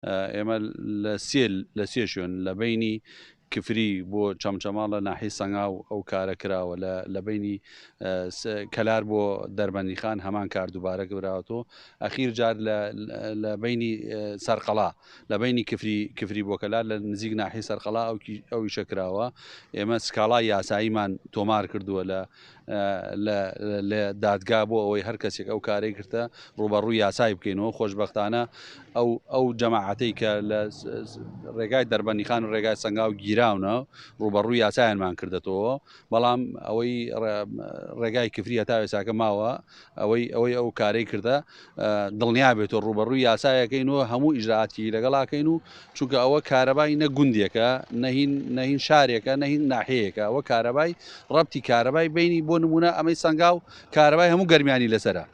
ئێمە لە سێ لە سێ شوێن لە بینی کفری بۆ چەمچەماڵ لە ناحی سەنگاو ئەو کارە کراوە لە لە بینی کەلار بۆ دەربەندیخان هەمان کار دووبارە کراوەتەوە. ئەخیر جار لە لە بینی سەرقەڵا لە بینی کفری کفری بۆ کەلار لە نزیک ناحی سەرقەڵا ئەو ئەو ئیشە کراوە. ئێمە سکاڵای یاساییمان تۆمار کردووە لە لە دادگا بۆ ئەوەی هەر کەسێک ئەو کارەی کردە ڕوبەڕوو یاسای بکەینەوە. خۆشببختانە ئەو ئەو جەماعەتەی کە لە ڕێگای دەربەندیخان و ڕێگای سەنگاو گیراونە ڕوبەڕوو یاسایانمان کردێتەوە، بەڵام ئەوەی ڕێگای کفری هەتا ئێساکە ماوە، ئەوەی ئەوەی ئەو کارەی کردە دڵنیا بێتەوە ڕوبەڕووی یاسایەکەین و هەموو ئیجرائاتی لەگەڵاکەین. و چونکە ئەوە کارەبای نە گوندێکە، نەهین نەهین شارێکە، نەهین ناحەیەکە، ئەوە کارەبای ڕەبتی کارەبای بینی، بۆ نمونە ئەمەی سەنگاو کارەبای هەموو گەرمیانی لەسرە.